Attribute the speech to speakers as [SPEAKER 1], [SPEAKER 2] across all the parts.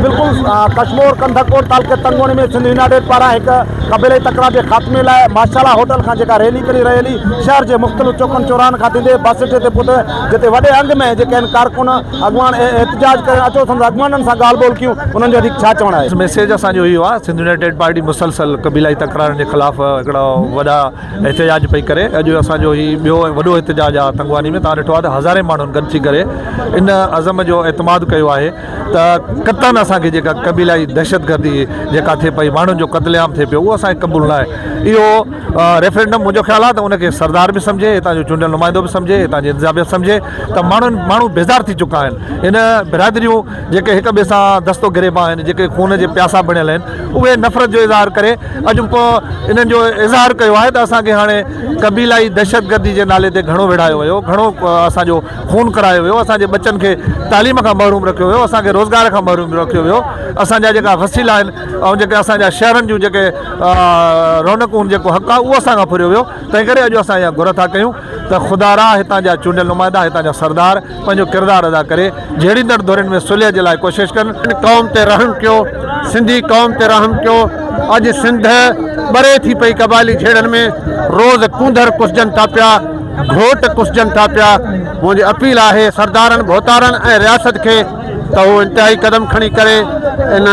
[SPEAKER 1] بلڪل ڪشمور ڪنڌڪوٽ تعلقي تنگوڻي ۾ سنڌ يونائيٽيڊ پاران هڪ قبيلائي تڪرار جي خاتمي لاء ماشاءالله هوٽل کان جيڪا ريلي ڪڍي ريلي شهر جي مختلف چوڪن چوراهن کان ٿيندي بس اڏي تي پهتي جتي وڏي انگ ۾ جيڪي آهن ڪارڪن اڳواڻ احتجاج ڪري اچو سندس اڳواڻن سان ڳالهه ٻولهه ڪيون انهن جو وڌيڪ ڇا چوڻ آهي.
[SPEAKER 2] ميسيج اسان جو اهو آهي سنڌ يونائيٽيڊ پارٽي مسلسل قبيلائي تڪرارن جي خلاف هڪڙا وڏا احتجاج پئي ڪري اڄ اسان جو هي ٻيو ۽ وڏو احتجاج آهي تنگواني ۾ توهان ڏٺو آهي ته هزارين ماڻهن گڏ ٿي ڪري ان عزم جو اعتماد ڪيو آهي ته قطعن اسان کي جيڪا قبيلائي دهشتگردي جيڪا ٿئي پئي ماڻهن جو قتل عام ٿئي پيو اهو اسان کي قبول نه آهي اهو ريفرنڊم منهنجو خيال آهي ته ان کي سردار به سمجهي هتان جو چونڊيل نمائندو به سمجهي هتان جي انتظاميه سمجهي ته ماڻهن ماڻهو بيزار ٿي چڪا آهن هن برادريون جيڪي هڪ ٻئي سان دست و گريبان آهن، جيڪي خون جي پياسا بڻيل آهن، اهي نفرت جو اظهار ڪري اڄ انهن جو اظهار ڪيو آهي ته اسان کي هاڻي قبيلائي دهشتگردي جي نالي تي گهڻو وڙهايو ويو، گهڻو اسان جو خون ڪرايو ويو، اسان جي ٻچن کي تعليم کان محروم رکيو ويو، اسان کي روزگار کان محروم رکيو ويو، اسان جا جيڪا وسيلا آهن ۽ جيڪي اسان جا شهرن جون جيڪي رونقون جيڪو حق آهي اهو اسان کان ڦريو ويو، تنهن ڪري اڄ اسان اها گهر ٿا ڪيون ته خدارا هتان جا چونڊيل نمائندا، هتان جا سردار پنهنجو ڪردار ادا ڪري جهيڙيندڙ ڌرين ۾ صلح جي لاء ڪوشش ڪن.
[SPEAKER 3] قوم تي رحم ڪيو سنڌي قوم تي رحم ڪيو اڄ سنڌ ٻري ٿي پئي قبائلي جهيڙن ۾ روز ڪونڌر ڪسجن ٿا پيا گهوٽ ڪسجن ٿا پيا منهنجي اپيل آهي سردارن ڀوتارن ۽ رياست کي ته هو انتهائي قدم کڻي ڪري ان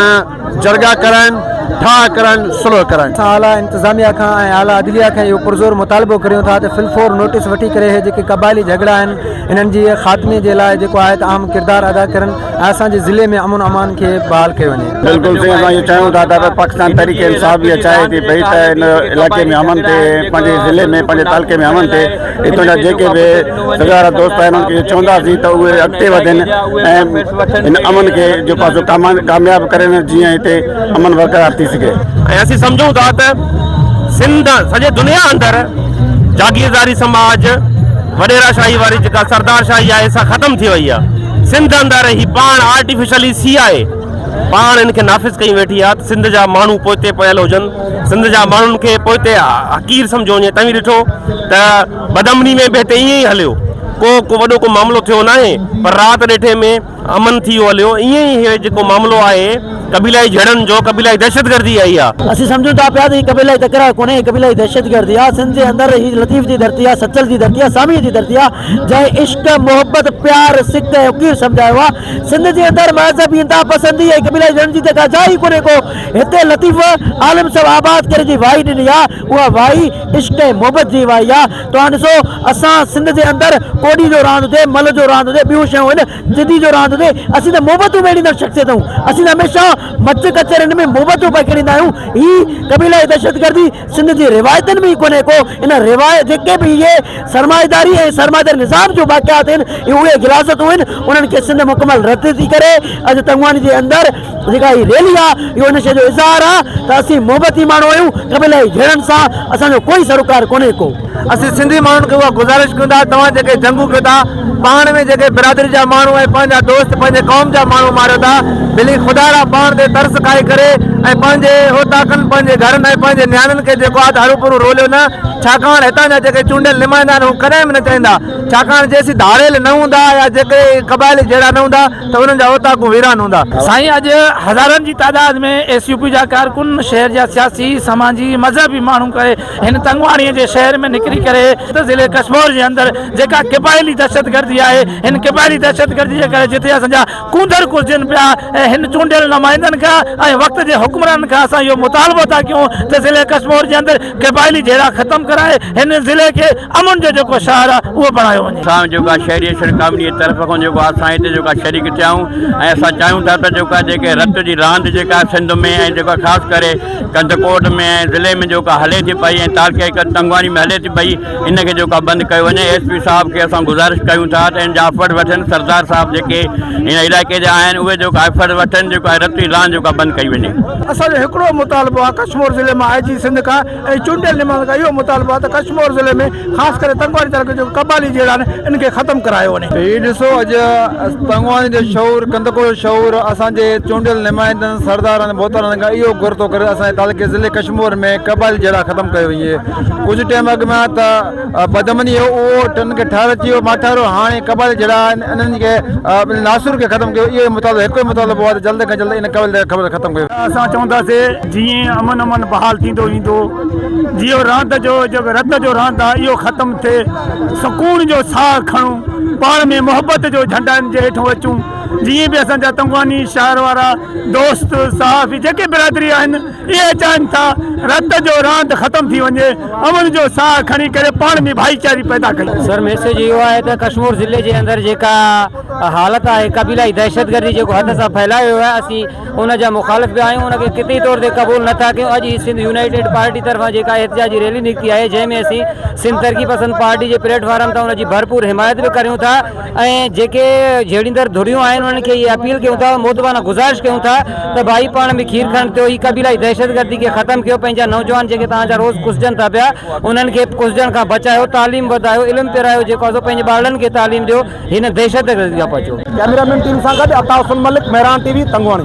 [SPEAKER 3] جرڳا ڪرائن، ٺاهه ڪرائن، صلح ڪرائن.
[SPEAKER 4] اسان اعليٰ انتظاميا کان ۽ اعليٰ عدليه کان اهو پرزور مطالبو ڪريون ٿا ته في الفور نوٽيس وٺي ڪري اهي جيڪي قبائلي جهڳڙا آهن انهن جي خاتمي جي لاء جيڪو آهي ته اهم ڪردار ادا ڪرن ۽ اسان جي ضلعي ۾ امن امان کي بحال ڪيو وڃي.
[SPEAKER 5] بلڪل سائين اسان اهو چاهيون ٿا ته پاڪستان تحريڪ انصاف به اها چاهي ٿي پئي ته ان علائقي ۾ امن ٿئي پنهنجي ضلعي ۾ پنهنجي تعلقي ۾ امن ٿئي هتان جا جيڪي به سگهارا دوست آهن انهن کي اهو چونداسين ته اهي اڳتي وڌن ۽ هن امن کي جيڪو آهي سو ڪامياب ڪرين جيئن هتي امن برقرار ٿي سگهي.
[SPEAKER 6] ۽ اسين سمجهون ٿا ته سنڌ سڄي دنيا اندر جاگيرداري سماج وڏيرا شاهي واري جيڪا سردار شاهي آهي سا ختم ٿي وئي آهي سنڌ اندر هي پاڻ آرٽيفيشلي سي آهي پاڻ ان کي نافذ ڪئي ويٺي آهي ته سنڌ جا ماڻهو پوئتي پيل هجن سنڌ جا ماڻهن کي پوئتي حقير سمجهيو وڃي توهين ڏٺو ته بدامني ۾ به هتي ائين ئي هليو ڪو ڪو وڏو ڪو معاملو ٿيو ناهي پر رات ڏيٺي ۾ امن ٿي ويو هليو ائين ئي هي جيڪو معاملو آهي قبيلائي جهيڙن جو قبيلائي دهشتگردي آهي اها.
[SPEAKER 4] اسين سمجهون ٿا پيا ته هي قبيلائي تڪرار ڪونهي هي قبيلائي دهشتگردي آهي سنڌ جي اندر هي لطيف جي ڌرتي آهي سچل جي ڌرتي آهي ساميء جي ڌرتي آهي جنهن عشق محبت پيار سڪ ۽ اڪير سمجهايو آهي سنڌ جي اندر مذهبي انتها پسندي ۽ قبيلائي جهيڙن جي ته ڪا جاء ئي ڪونهي ڪو هتي لطيف عالم سڀ آباد ڪري جي وائي ڏني آهي اها وائي عشق ۽ محبت جي وائي آ. توهان ڏسو اسان سنڌ جي اندر ڪوڏي جو راند هجي، ملهه جو راند هجي، ٻيون شيون هن چدي جو راند هجي، اسين ته محبتون ميڙيندڙ شخصيت آهيون. اسين ته هميشه مچ ڪچهرين ۾ محبتون پکيڙيندا آهيون. هي قبيلائي دهشتگردي سنڌ جي روايتن ۾ ئي ڪونهي ڪو. ان روايت جيڪي به اهي سرمائيداري ۽ سرمائيداري نظام جون باقيات آهن، اهي غلاظتون آهن، انهن کي سنڌ مڪمل رد ٿي ڪري. اڄ تنگواني جي اندر جيڪا هي ريلي آ اهو ان شيء جو اظهار آ ته اسين محبتي ماڻهو آهيون قبيلائي جهيڙن سان اسان جو ڪوئي سروڪار ڪونهي ڪو.
[SPEAKER 3] اسين سنڌي ماڻهن کي اها گذارش ڪيون ٿا توهان جيڪي جنگون ڪيو ٿا پاڻ ۾ جيڪي برادري جا ماڻهو ۽ پنهنجا دوست پنهنجي قوم جا ماڻهو ماريو ٿا ڀلي خدا را پاڻ تي ترس کائي ڪري ۽ پنهنجي اوطاقن پنهنجي گهرن ۽ پنهنجي نياڻين کي جيڪو آ ته هروڀرو روليو نه ڇاڪاڻ هتان جا جيڪي چونڊيل نمائندا آهن هو ڪڏهن به نه چاهيندا ڇاڪاڻ جيسين ڌاڙيل نه هوندا يا جيڪي قبائلي جهيڙا نه هوندا ته انهن جا اوطاقون ويران هوندا.
[SPEAKER 7] سائين اڄ هزارن جي تعداد ۾ ايس يو پي جا ڪارڪن، شهر جا سياسي، سماجي، مذهبي ماڻهو ڪري هن تنگواڻي جي شهر ۾ نڪري ڪري ته ضلعي ڪشمور جي اندر جيڪا قبائلي دهشتگردي آهي هن قبائلي دهشتگردي جي ڪري جتي اسان جا ڪونڌر ڪسجن پيا ۽ هن چونڊيل نمائندن کان ۽ وقت جي حڪمرانن کان اسان اهو مطالبو ٿا ڪيون ته ضلعي ڪشمور جي اندر قبائلي جهيڙا ختم ڪرائي هن ضلعي کي امن جو جيڪو شهر آهي اهو بڻايو وڃي.
[SPEAKER 5] اسان جيڪو آهي شهري ايشور ڪمپني جي طرف کان جيڪو آهي اسان هتي جيڪو آهي شريڪ ٿيا آهيون ۽ اسان چاهيون ٿا ته جيڪو آهي جيڪي رت جي راند جيڪا سنڌ ۾ ۽ جيڪو آهي خاص ڪري ڪنڌڪوٽ ۾ ۽ ضلعي ۾ جيڪو آهي هلي ٿي پئي ۽ تعلقي تنگواڻي ۾ هلي ٿي پئي ان کي جيڪو آهي بند ڪيو وڃي ايس پي صاحب کي اسان گذارش ڪيون ٿا ته ان جا افرٽ وٺن سردار صاحب جيڪي هن علائقي جا آهن اهي جيڪو آهي افرٽ وٺن جيڪو آهي رت جي راند جيڪو آهي بند ڪئي وڃي.
[SPEAKER 8] اسان جو هڪڙو مطالبو آهي ڪشمور ضلعي مان آء جي سنڌ کان ۽ چونڊيل نمائندن کان اهو مطالبو آهي ته ڪشمور ضلعي ۾ خاص ڪري تنگواري تعلقي جو قبائلي جهيڙا. جهيڙا آهن ان کي ختم ڪرايو وڃي.
[SPEAKER 9] هي ڏسو اڄ تنگواني جو شعور ڪنڌڪوٽ جو شعور اسان جي چونڊيل نمائندن سردارن ڀوتارن کان اهو گهر ٿو ڪري اسان جي تعلقي ضلعي ڪشمور ۾ قبائلي جهيڙا ختم ڪيو وڃي ڪجهه ٽيم اڳ ۾ ته بدامني هو اهو ٽن کي ٺهر اچي ويو ماٺارو هاڻي قبائلي جهيڙا آهن انهن کي ناسور کي ختم ڪيو اهو ئي مطالبو هڪ ئي مطالبو آهي ته جلد کان جلد ان قبائلي جهيڙا خبر ختم ڪيو.
[SPEAKER 8] اسان چونداسي جيئن امن امان بحال ٿيندو ويندو جيئن راند جو جيڪو رت جو راند آهي اهو ختم ٿئي سڪون جو ساهه کڻون پاڻ ۾ محبت جو جهنڊن جي هيٺون اچون جيئن به اسان جا تنگواني شهر وارا دوست صحافي جيڪي برادري آهن اهي چاهين ٿا رت جو راند ختم ٿي وڃي امن جو ساهه کڻي ڪري پاڻ ۾ ڀائيچاري پيدا ڪيون.
[SPEAKER 10] سر ميسيج اهو آهي ته ڪشمور ضلعي جي اندر جيڪا حالت آهي قبيلائي دهشتگردي جيڪو حد سان ڦهلايو ويو آهي اسين ان جا مخالف به آهيون ان کي قطعي طور تي قبول نه ٿا ڪيون اڄ هي سنڌ يونائيٽيڊ پارٽي طرفان جيڪا احتجاجي ريلي نڪتي آهي جنهن ۾ اسين سنڌ ترقي پسند پارٽي جي پليٽ فارم تان ان جي ڀرپور حمايت به ڪريون ٿا ۽ جيڪي جهيڙيندڙ ڌريون آهن انهن کي اها اپيل ڪيون ٿا مودبانه گذارش ڪيون ٿا ته ڀائي پاڻ ۾ کير کنڊ ٿيو هي قبيلائي دهشتگردي کي ختم ڪيو پنهنجا نوجوان جيڪي توهان جا روز ڪسجن ٿا پيا انهن کي ڪسجڻ کان بچايو تعليم وڌايو علم پرايو جيڪو آهي سو پنهنجي ٻارڙن کي تعليم ڏيو هن دهشتگردي کان بچو.
[SPEAKER 1] ڪئميرا مين ٽيم سان گڏ عطا حسن ملڪ، مهراڻ ٽي وي، تنگواڻي.